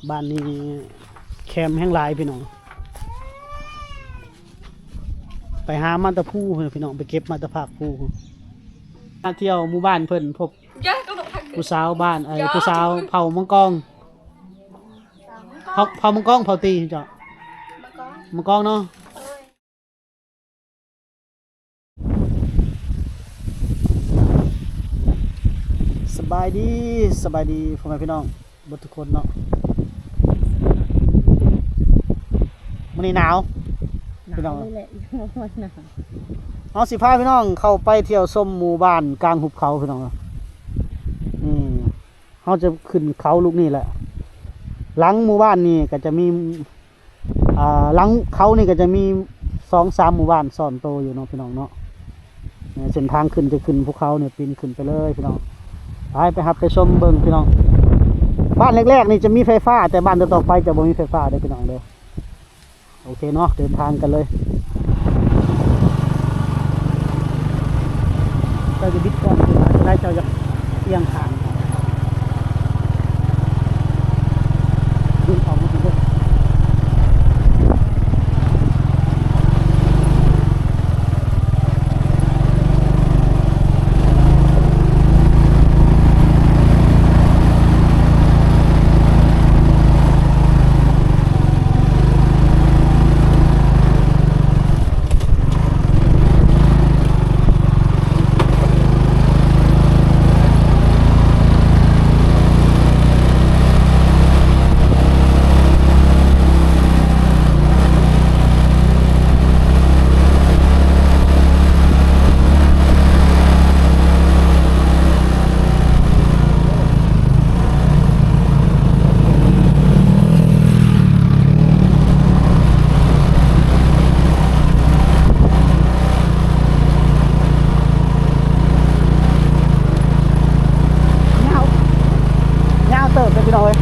ບ້ານນີ້ແຄມແຮ່ງຫຼາຍພີ່ນ້ອງ ໄປຫາມາແຕ່ພູພຸ້ນພີ່ນ້ອງ ໄປເກັບມາແຕ່ພາກພູພຸ້ນ ມາທ່ຽວໝູ່ບ້ານເພິ່ນ ພົບຜູ້ສາວບ້ານ ເອີ ຜູ້ສາວເຜົ່າມັງກອງ ເຜົ່າ ເຜົ່າມັງກອງ ເຜົ່າຕີເຈົ້າ ມັງກອງເນາະ. ສະບາຍດີ ສະບາຍດີພໍ່ແມ່ພີ່ນ້ອງເບິດທຸກຄົນເນາະ ມື້ນີ້ໜາວ ໜາວ ພີ່ນ້ອງ ນີ້ແຫຼະ ໜາວ ເຮົາຊິພາພີ່ນ້ອງເຂົ້າໄປທ່ຽວຊົມໝູ່ບ້ານກາງຫຸບເຂົາພີ່ນ້ອງ ນີ້ ເຮົາຈະຂຶ້ນເຂົາລູກນີ້ແຫຼະ ຫຼັງໝູ່ບ້ານນີ້ກໍຈະມີ ອ່າ ຫຼັງເຂົານີ້ກໍຈະມີສອງສາມໝູ່ບ້ານຊ້ອນໂຕຢູ່ເນາະພີ່ນ້ອງເນາະ ເສັ້ນທາງຂຶ້ນຈະຂຶ້ນພູເຂົານີ້ ປີນຂຶ້ນໄປເລີຍພີ່ນ້ອງ ໄປ ໄປຮັບໄປຊົມເບິ່ງພີ່ນ້ອງ ບ້ານແລກໆນີ້ຈະມີໄຟຟ້າ ແຕ່ບ້ານຕໍ່ໆໄປຈະບໍ່ມີໄຟຟ້າເດີ້ພີ່ນ້ອງເດີ້. ໂອເຄເນາະ ເດີນທາງກັນເລີຍ ເຈົ້າຈະບິດກ່ອນ ໄດ້ ເຈົ້າຢາກອຽງຂ້າງ ດຶງອອກມາເບິ່ງ. ຍາວ ຍາວເຕີບເລີຍພີ່ນ້ອງເອີຍ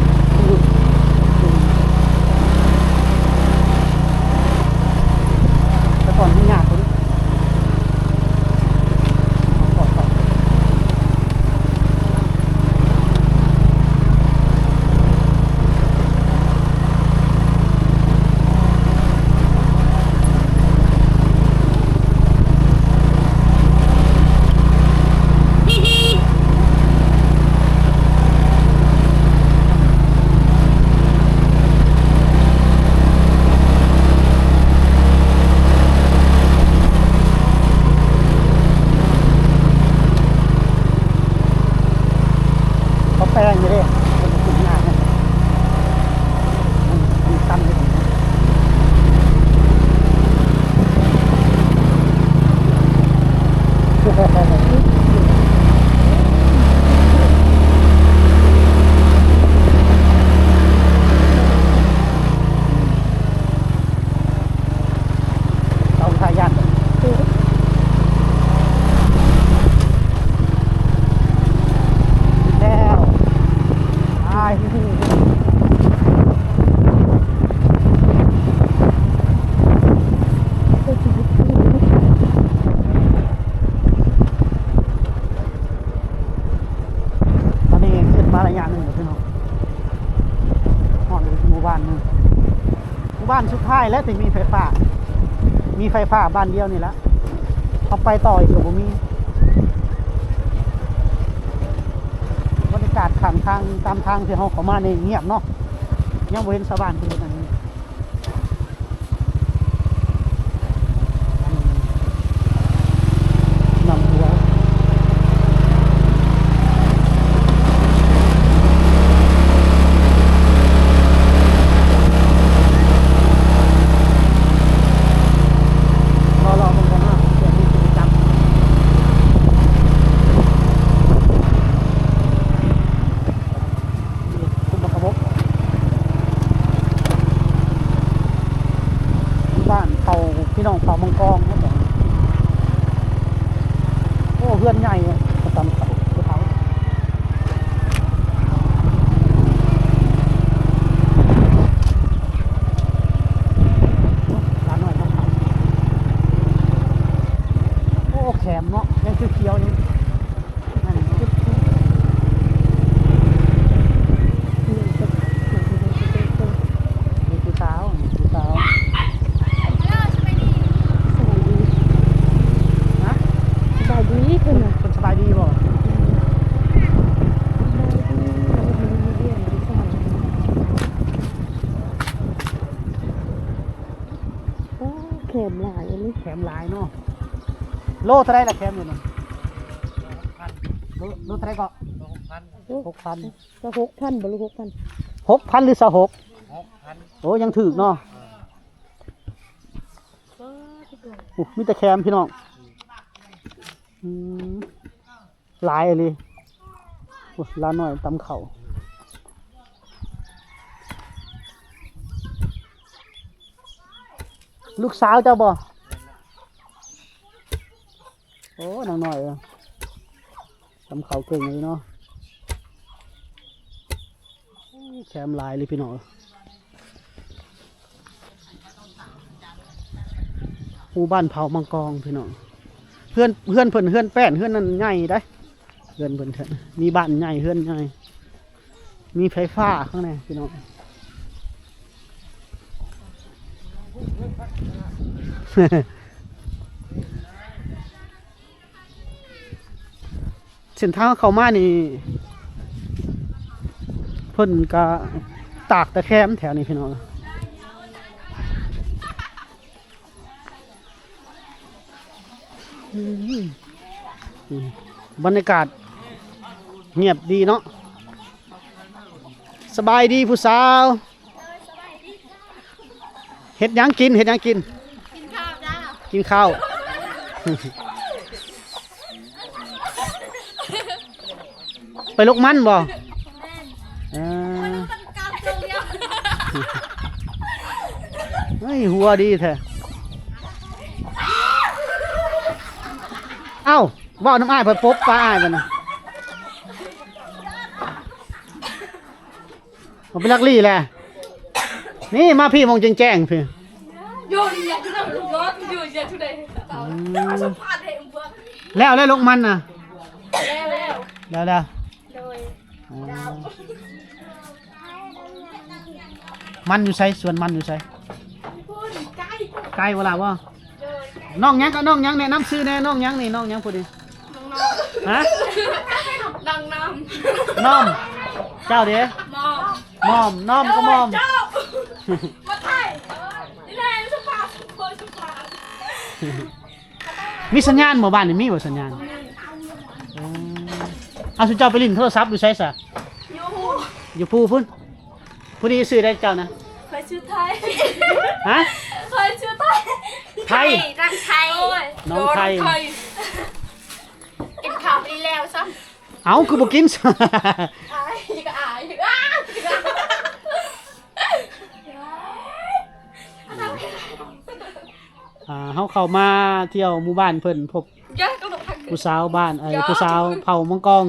ແຕ່ກ່ອນມັນຍາກກວ່ານີ້. ເຂົາແປງຢູ່ເດ້ ເພິ່ນຂຶ້ນຍາກນະ ມັນ ມັນຕັນຢູ່. ເອົາທາຍານ ແລ້ວ ໄປ. ຕອນນີ້ຂຶ້ນມາໄລຍະໜຶ່ງແລ້ວພີ່ນ້ອງ ຮອດອີກໝູ່ບ້ານໜຶ່ງ ໝູ່ບ້ານສຸດທ້າຍແລ້ວທີ່ມີໄຟຟ້າ ມີໄຟຟ້າບ້ານດຽວນີ້ລະ ເຮົາໄປຕໍ່ອີກກໍບໍ່ມີ. ບັນຍາກາດຂ້າງທາງ ຕາມທາງທີ່ເຮົາເຂົ້າມານີ້ງຽບເນາະ ຍັງບໍ່ເຫັນຊາວບ້ານເພິ່ນເຮັດຫຍັງ. ນຳຫົວ ລໍໆເບິ່ງກ່ອນເນາະ ເພື່ອທີ່ຈະໄປຈັບ ຄຸມບັກກະບົກ ເ ມຫຼາຍອີ່ຫຼີ ແຄມຫຼາຍເນາະ. ໂລເທົ່າໃດລະແຄມຢູ່ນີ້? ໂລ ໂລເທົ່າໃດເກາະ? ໂລຫົກພັນ. ໂອ້ ຫົກພັນ ກໍຫົກພັນບໍ່ ຫຼື ຫົກພັນ? ຫົກພັນ ຫຼື ຊາວຫົກ? ຫົກພັນ. ໂອ້ ຍັງຖືກເນາະ. ເອີ ໂອ້ ມີແຕ່ແຄມພີ່ນ້ອງ. ອືມ ຫຼາຍອີ່ຫຼີ. ໂອ້ຍ ຫຼານນ້ອຍຕຳເຂົ້າ. ລູກສາວເຈົ້າບໍ່? ໂອ້ ນາງນ້ອຍເອີຍ ຕຳເຂົ້າເກັ່ງເລີຍເນາະ. ແຄມຫຼາຍເລີຍພີ່ນ້ອງ. ໝູ່ບ້ານເຜົ່າມັງກອງພີ່ນ້ອງ. ເຮືອນ ເຮືອນເພິ່ນ ເຮືອນແປ້ນ ເຮືອນນັ້ນໃຫຍ່ເດ້. ເຮືອນເພິ່ນ ເຮືອນ ມີບ້ານໃຫຍ່ ເຮືອນໃຫຍ່ ມີໄຟຟ້າຂ້າງໃນພີ່ນ້ອງ. ເສັ້ນທາງເຂົ້າມານີ້ ເພິ່ນກະຕາກແຕ່ແຄມແຖວນີ້ພີ່ນ້ອງ. ອືມ ອືມ ບັນຍາກາດງຽບດີເນາະ. ສະບາຍດີຜູ້ສາວ. ເຮັດຫຍັງກິນ ເຮັດຫຍັງກິນ? ກິນເຂົ້າຈ້າ. ກິນເຂົ້າ. ໄປລົກມັນບໍ່? ແມ່ນ. ເອີ ເຮີ້ຍ ຫົວດີແທ້. ເອົ້າ ເວົ້ານຳອ້າຍ ໄປປົບປາອ້າຍບັດນີ້. ເອົາໄປລັກລີ້ແຫຼະ. ນີ້ມາພີ້ ໝ່ອງແຈ້ງໆພີ້. ອືມ ແລ້ວ ແລ້ວລົກມັນນະ? ແລ້ວ ແລ້ວ ແລ້ວ ແລ້ວ. ໂດຍ. ອໍ ມັນຢູ່ໃສ? ສວນມັນຢູ່ໃສ? ພຸ້ນ ໃກ້ ໃກ້ບໍ່ລະບໍ່? ໂດຍ. ນ້ອງຫຍັງ ກໍນ້ອງຫຍັງ? ແນະນຳຊື່ແດ່. ນ້ອງຫຍັງນີ້? ນ້ອງຫຍັງຜູ້ນີ້? ນ້ອງໆ. ຮະ? ນ້ອງນ້ອມ. ນ້ອມ. ເຈົ້າເດ? ໝອມ. ໝອມ. ນ້ອມກໍໝອມ. ໂອ້ຍ ເຈົ້າ ມາຖ່າຍ ນີ້ແຫຼະ ສະພາບ ຄົນສະພາບ. ມີສັນຍານບໍ່? ບ້ານນີ້ມີບໍ່ສັນຍານ? ບໍ່ມີ. ອໍ ເອົາ ຊຸມເຈົ້າໄປຫຼິ້ນໂທລະສັບຢູ່ໃສຊະ? ຢູ່ພູ ຢູ່ພູພຸ້ນ. ຜູ້ນີ້ຊື່ໃດເຈົ້ານະ? ຂ້ອຍຊື່ໄທ. ຮະ? ຂ້ອຍຊື່ໄທ. ໄທ? ໄທ ນາງໄທ. ໂອ້ຍ ນ້ອງໄທ. ໂດ ນ້ອງໄທ. ກິນເຂົ້າໄປແລ້ວຊ້ຳ. ເອົ້າ ຄືບໍ່ກິນ? ອາຍ ກໍອາຍ. ອ່າ ເຮົາເຂົ້າມາທ່ຽວໝູ່ບ້ານເພິ່ນ ພົບຜູ້ສາວບ້ານ ເອີ ຜູ້ສາວເຜົ່າມັງກອງ.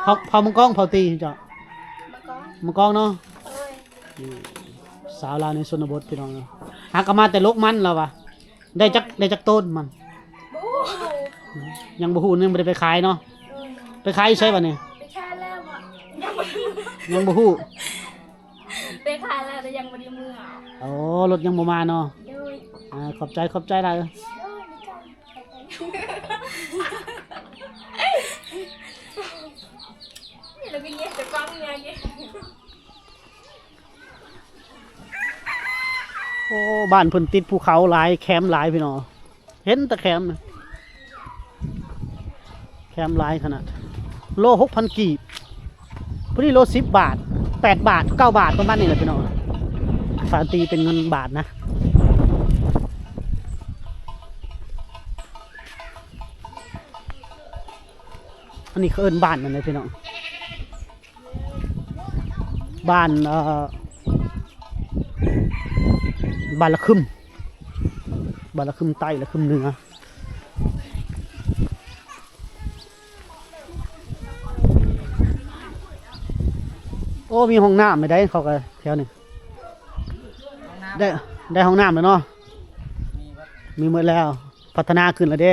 ເຜົ່າ ເຜົ່າມັງກອງ ເຜົ່າຕີເຈົ້າ? ມັງກອງ. ມັງກອງເນາະ. ໂດຍ. ອືມ ສາວລາວໃນຊົນນະບົດພີ່ນ້ອງ. ຫາກໍມາແຕ່ລົກມັນລາວວ່າ. ໄດ້ຈັກ ໄດ້ຈັກໂຕນມັນ? ບໍ່ຮູ້. ຍັງບໍ່ຮູ້ ຍັງບໍ່ໄດ້ໄປຂາຍເນາະ. ໂດຍ. ໄປຂາຍຢູ່ໃສບັດນີ້? ໄປຂາຍແລ້ວ. ຍັງບໍ່ຮູ້. ໄປຂາຍແລ້ວ ແຕ່ຍັງບໍ່ໄດ້ເມືອ. ອໍ ລົດຍັງບໍ່ມາເນາະ. ໂດຍ. ອ່າ ຂອບໃຈ ຂອບໃຈຫຼາຍ. ໂດຍ. ໂອ້ ບ້ານເພິ່ນຕິດພູເຂົາຫຼາຍ ແຄມຫຼາຍພີ່ນ້ອງ. ເຫັນແຕ່ແຄມນະ ແຄມຫຼາຍຂະໜາດ. ໂລຫົກພັນກີບ ຜູ້ນີ້ໂລສິບບາດ ແປດບາດ ເກົ້າບາດ ປະມານນີ້ແຫຼະພີ່ນ້ອງ. ຖ້າຕີເປັນເງິນບາດນະ. ອັນນີ້ເຂົາເອີ້ນບ້ານຫຍັງນະພີ່ນ້ອງ? ບ້ານ ເອີ ບ້ານລະຄຶມ ບ້ານລະຄຶມໃຕ້ ລະຄຶມເໜືອ. ໂອ້ ມີຫ້ອງນ້ຳໃດ ເຂົາກໍແຖວນີ້ ຫ້ອງນ້ຳ ໄດ້ ໄດ້ຫ້ອງນ້ຳແລ້ວເນາະ. ມີໝົດ ມີໝົດແລ້ວ ພັດທະນາຂຶ້ນແລ້ວເດ້.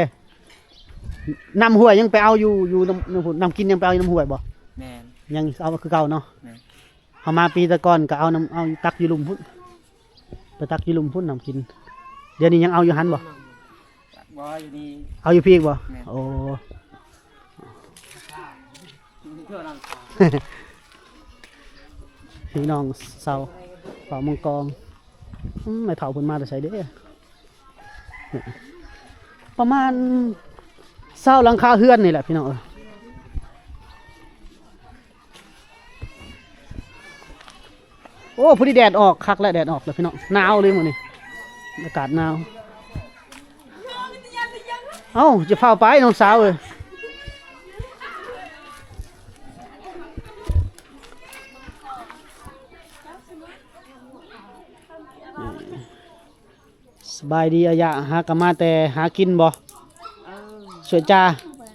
ນ້ຳຫ້ວຍຍັງໄປເອົາຢູ່ ຢູ່ນ້ຳ ນ້ຳ ນ້ຳກິນຍັງໄປເອົາຢູ່ນ້ຳຫ້ວຍບໍ່? ແມ່ນ. ຍັງເອົາຄືເກົ່າເນາະ. ແມ່ນ. ເຮົາມາປີແຕ່ກ່ອນກໍເອົານ້ຳ ເອົາຕັກຢູ່ລຸ່ມພຸ້ນ ໄປຕັກຢູ່ລຸ່ມພຸ້ນນ້ຳກິນ. ດຽວນີ້ຍັງເອົາຢູ່ຫັ້ນບໍ່? ບໍ່ ຢູ່ນີ້ ເອົາຢູ່ພີ້ອີກບໍ່? ແມ່ນ. ໂອ້ ພີ່ນ້ອງຊາວເຜົ່າມັງກອງ. ອືມ ໄມ້ເຖົ້າເພິ່ນມາແຕ່ໃສເດ້? ປະມານຊາວຫຼັງຄາເຮືອນນີ້ແຫຼະພີ່ນ້ອງເອີຍ. ໂອ້ ພໍດີແດດອອກ ຄັກແລ້ວ ແດດອອກແລ້ວພີ່ນ້ອງ. ໜາວເລີຍມື້ນີ້ ອາກາດໜາວ. ເອົ້າ ຈະຟ້າວໄປນ້ອງສາວເອີຍ. ສະບາຍດີອາຍະ ຫາກະມາແຕ່ຫາກິນບໍ່? ເອີ ສວຍຈ່າ ສວຍ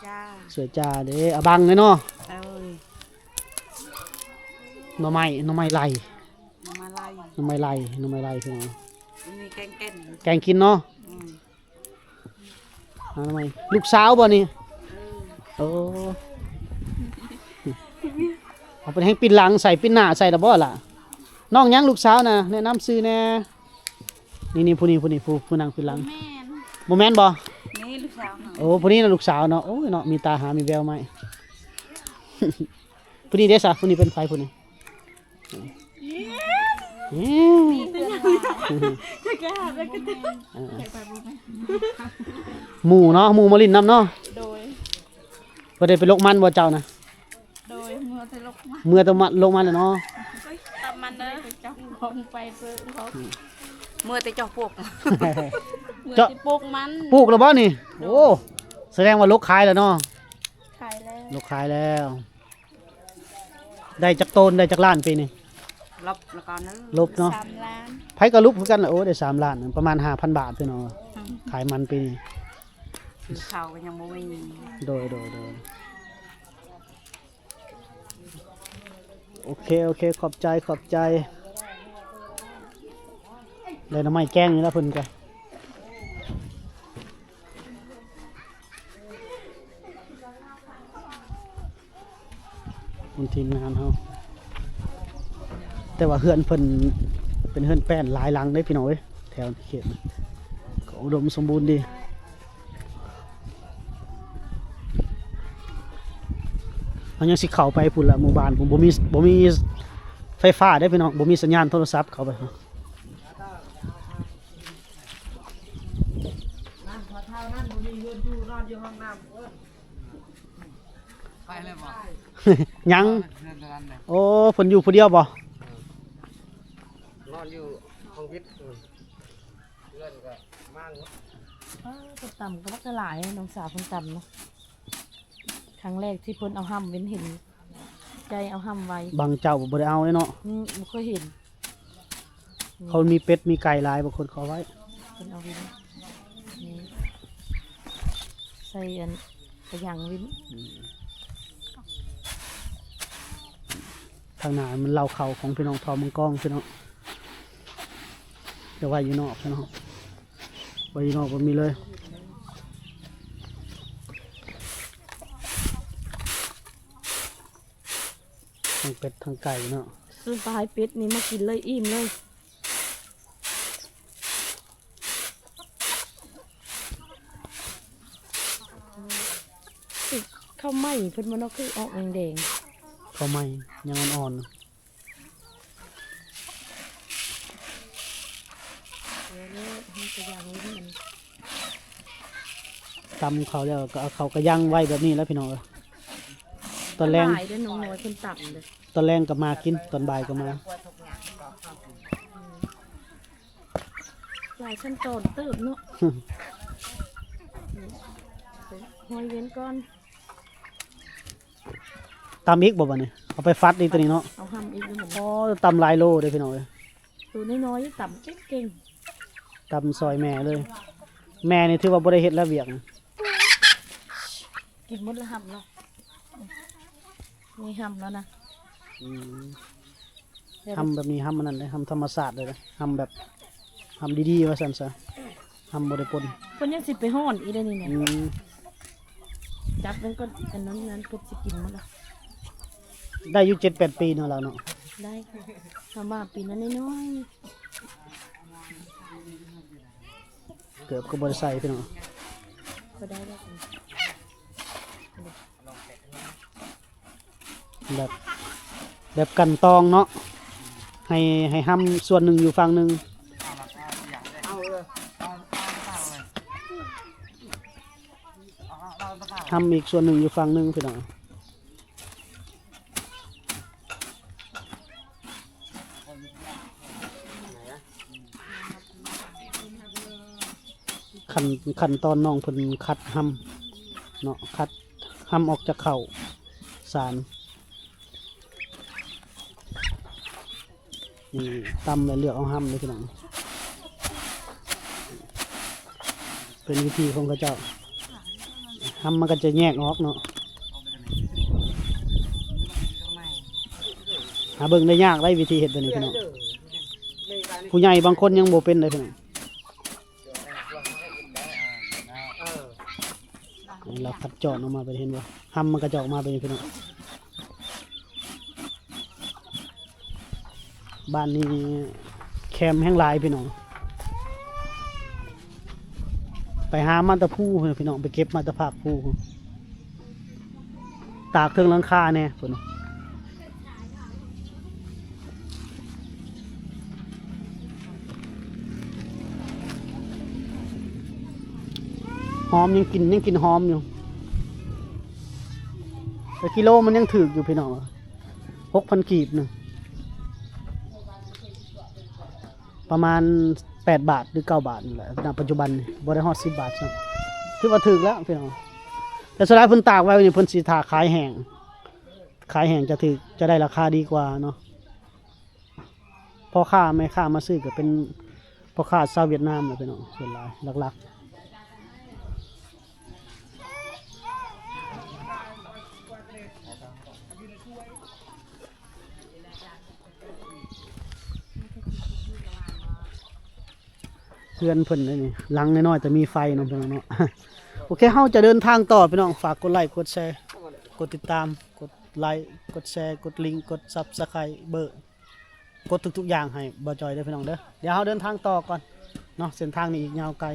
ຈ່າ ສວຍຈ່າເດ້ ອາບັງເດ້ເນາະ. ເອີ ໜໍ່ໄມ້ ໜໍ່ໄມ້ໄລ່ ໜໍ່ໄມ້ໄລ່ ໜໍ່ໄມ້ໄລ່ ໜໍ່ໄມ້ໄລ່ ພີ່ນ້ອງ ມີແກງກິນ ແກງກິນເນາະ. ອືມ ຫາໜໍ່ໄມ້ ລູກສາວບໍ່ນີ້? ເອີ ໂອ້ ເອົາໄປແຮ່ງປິ່ນຫຼັງໃສ່ ປິ່ນໜ້າໃສ່ລະບໍ່ລະ? ນ້ອງຫຍັງລູກສາວນະ ແນະນຳຊື່ແດ່. ນີ້ໆ ຜູ້ນີ້ ຜູ້ນີ້ ຜູ້ ຜູ້ນັ່ງຢູ່ຫຼັງ ບໍ່ແມ່ນ ບໍ່ແມ່ນບໍ່? ນີ້ລູກສາວເຮົາ. ໂອ້ ຜູ້ນີ້ນະລູກສາວເນາະ. ໂອ້ຍເນາະ ມີຕາຫາມີແວວໄມ້. ຜູ້ນີ້ເດ້ຊະ ຜູ້ນີ້ເປັນໃຜຜູ້ນີ້? ໝູ່ເນາະ ໝູ່ມາຫຼິ້ນນຳເນາະ. ໂດຍ ບໍ່ໄດ້ໄປລົກມັນບໍ່ເຈົ້ານະ? ໂດຍ ເມືອແຕ່ລົກມັນ ເມືອແຕ່ມາລົກມັນແຫຼະເນາະ. ຕັບມັນເດີ ເຈົ້າຂອງໄປເບິ່ງເຂົາ ເມືອແຕ່ເຈົ້າປູກ ເມືອແຕ່ປູກມັນ. ປູກແລ້ວບໍ່ນີ້? ໂດຍ ໂອ້ ສະແດງວ່າລົກຂາຍແລ້ວເນາະ. ຂາຍແລ້ວ ລົກຂາຍແລ້ວ. ໄດ້ຈັກໂຕນ ໄດ້ຈັກລ້ານປີນີ້? ລົບແລ້ວກໍເນີ ລົບເນາະ ສາມລ້ານ. ໃຜກໍລົບຄືກັນລະ. ໂອ້ ໄດ້ສາມລ້ານ ປະມານຫ້າພັນບາດພີ່ນ້ອງ. ອືມ ຂາຍມັນປີນີ້ ຊື້ເຂົ້າກໍຍັງບໍ່ມີ. ໂດຍ ໂດຍ ໂດຍ. ໂອເຄ ໂອເຄ ຂອບໃຈ ຂອບໃຈ. ໄດ້ໜໍ່ໄມ້ແກງນີ້ລະເພິ່ນກະ ຂອງທີມງານເຮົາ. ແຕ່ວ່າເຮືອນເພິ່ນເປັນເຮືອນແປ້ນຫຼາຍຫຼັງເດ້ພີ່ນ້ອງເອີຍ ແຖວເຂດ ກໍອຸດົມສົມບູນດີ. ເຮົາຍັງຊິເຂົ້າໄປພຸ້ນລະ ໝູ່ບ້ານ ບໍ່ມີ ບໍ່ມີໄຟຟ້າເດ້ພີ່ນ້ອງ ບໍ່ມີສັນຍານໂທລະສັບເຂົ້າໄປ. ນັ້ນ ພໍ່ເຖົ້ານັ້ນບໍ່ມີເຮືອນຢູ່ ນອນຢູ່ຫ້ອງນ້ຳພຸ້ນ. ໄປແລ້ວບໍ່? ຍັງ ເຮືອນຕົວນັ້ນນະ. ໂອ້ ເພິ່ນຢູ່ຜູ້ດຽວບໍ່? ເອີ ນອນຢູ່ຫ້ອງວິດ ເຮືອນກໍມ້າງໝົດ. ເອີ ເພິ່ນຕຳກໍບັກຫຼາຍ ນ້ອງສາວເພິ່ນຕຳເນາະ. ຄັ້ງແລກທີ່ເພິ່ນເອົາຫ້ຳເວັນເຫັນ ໃຈເອົາຫ້ຳໄວ້ ບາງເຈົ້າບໍ່ໄດ້ເອົາເດ້ເນາະ. ອືມ ບໍ່ເຄີຍເຫັນ. ເຂົາມີເປັດມີໄກ່ຫຼາຍ ບາງຄົນເຂົາເອົາໄວ້ ເພິ່ນເອົາໄວ້ນີ້ ໃສ່ອັນກະຍັງໄວ້ນີ້. ອືມ ທາງໜ້າມັນເລົ້າເຂົ້າຂອງພີ່ນ້ອງເຜົ່າມັງກອງພີ່ນ້ອງ ແຕ່ໄວ້ຢູ່ນອກພີ່ນ້ອງ ໄວ້ຢູ່ນອກບໍ່ມີເລີຍ. ທັງເປັດທັງໄກ່ເນາະ ຊື້ປາໃຫ້ເປັດນີ້ມາກິນເລີຍ ອີ່ມເລີຍ. ເຂົ້າໃໝ່ເພິ່ນບໍ່ເນາະ ຄືອອກແດງໆ ເຂົ້າໃໝ່ຍັງອ່ອນໆ. ເອີ ເລີຍ ເຮົາກະຢ່າງນີ້ມັນ ຕຳເຂົ້າແລ້ວກໍເອົາເຂົ້າກະຍັງໄວ້ແບບນີ້ແຫຼະພີ່ນ້ອງເອີຍ. ຕອນແລງ ຫຼາຍເດ້ ນ້ອງນ້ອຍເພິ່ນຕຳເດ້ ຕອນແລງກໍມາກິນ ຕອນບ່າຍກໍມາ. ຫຼາຍຂັ້ນຕອນເຕີບເນາະ. ຫ້ອຍເວັນກ່ອນ. ຕຳອີກບໍ່ບາດນີ້? ເອົາໄປຟັດອີກໂຕນີ້ເນາະ. ເອົາຫ້ຳອີກເດີ. ໂອ້ ຕຳຫຼາຍໂລເດ້ພີ່ນ້ອງເອີຍ. ໂຕນ້ອຍໆຕຳເກັ່ງໆ. ຕຳຊ່ອຍແມ່ເລີຍ. ແມ່ນີ້ຖືວ່າບໍ່ໄດ້ເຮັດແລ້ວວຽກ. ກິນໝົດລະຫ້ຳເນາະ. ນີ້ຫ້ຳແລ້ວນະ. ອືມ. ຫ້ຳແບບນີ້ ຫ້ຳອັນນັ້ນເດ້ ຫ້ຳທຳມະຊາດເລີຍ ຫ້ຳແບບ ຫ້ຳດີໆ ວ່າຊັ້ນຊະ ຫ້ຳບໍ່ໄດ້ປົນ. ເພິ່ນຍັງຊິໄປຮ້ອນອີກເດ້ນີ້ນະ. ອືມ. ຈັບມັນກ່ອນ ອັນນັ້ນ ນັ້ນເພິ່ນຊິກິນໝົດລະ. ໄດ້ຢູ່ເຈັດແປດປີເນາະລາວເນາະ. ໄດ້ ທຳມາປີນັ້ນນ້ອຍໆ. ເກີບກໍບໍ່ໄດ້ໃສ່ພີ່ນ້ອງ. ບໍ່ໄດ້ດອກ. ແບບ ແບບກັ່ນຕອງເນາະ. ໃຫ້ ໃຫ້ຮ່ຳສ່ວນໜຶ່ງຢູ່ຝັ່ງໜຶ່ງ ຮ່ຳອີກສ່ວນໜຶ່ງຢູ່ຝັ່ງໜຶ່ງ ພີ່ນ້ອງ. ຂັ້ນ ຂັ້ນຕອນນ້ອງເພິ່ນຂັດຮ່ຳເນາະ ຂັດຮ່ຳອອກຈາກເຂົ້າສານ ນີ້ຕຳແລ້ວເລືອກເອົາຮ່ຳເດີພີ່ນ້ອງ ເປັນວິທີຂອງເຂົາເຈົ້າ ຮ່ຳມັນກໍຈະແຍກອອກເນາະ ຫາເບິ່ງໄດ້ຍາກໄດ໋ ວິທີເຮັດແບບນີ້ພີ່ນ້ອງ ຜູ້ໃຫຍ່ບາງຄົນຍັງບໍ່ເປັນເດ້ພີ່ນ້ອງ. ເອີ ລາວຄັດຈອນອອກມາເປັນ ເຫັນບໍ່ ຮ່ຳມັນກໍຈະອອກມາເປັນ ພີ່ນ້ອງ ບ້ານນີ້ແຄມແຮງຫຼາຍພີ່ນ້ອງ ໄປຫາມາແຕ່ພູພຸ້ນ ພີ່ນ້ອງ ໄປເກັບມາແຕ່ພາກພູ ຕາກເທິງຫຼັງຄາແດ່ພຸ້ນ ຫອມ ຍັງກິນ ຍັງກິນຫອມຢູ່ ແຕ່ກິໂລມັນຍັງຖືກຢູ່ພີ່ນ້ອງ ຫົກພັນກີບໜຶ່ງ ປະມານແປດບາດ ຫຼື ເກົ້າບາດນີ້ແຫຼະ ນະປັດຈຸບັນນີ້ ບໍ່ໄດ້ຮອດສິບບາດຊ້ຳ ຖືວ່າຖືກແລ້ວພີ່ນ້ອງ ແຕ່ສ່ວນຫຼາຍເພິ່ນຕາກໄວ້ນີ້ ເພິ່ນຊິຖ້າຂາຍແຫ້ງ ຂາຍແຫ້ງຈະຖືກ ຈະໄດ້ລາຄາດີກວ່າເນາະ ພໍ່ຄ້າແມ່ຄ້າມາຊື້ກໍເປັນພໍ່ຄ້າຊາວຫວຽດນາມແຫຼະພີ່ນ້ອງ ສ່ວນຫຼາຍຫຼັກໆ. ເຮືອນເພິ່ນເດ້ນີ້ ຫຼັງນ້ອຍໆ ແຕ່ມີໄຟເນາະພີ່ນ້ອງເນາະ ໂອເຄ ເຮົາຈະເດີນທາງຕໍ່ພີ່ນ້ອງ ຝາກກົດໄລ ກົດແຊ ກົດຕິດຕາມ ກົດໄລ ກົດແຊ ກົດລິງ ກົດຊັບສະໄຄເບີ ກົດທຸກໆຢ່າງໃຫ້ບ່າວຈອຍເດີພີ່ນ້ອງເດີ ດຽວເຮົາເດີນທາງຕໍ່ກ່ອນເນາະ ເສັ້ນທາງນີ້ອີກຍາວໄກ.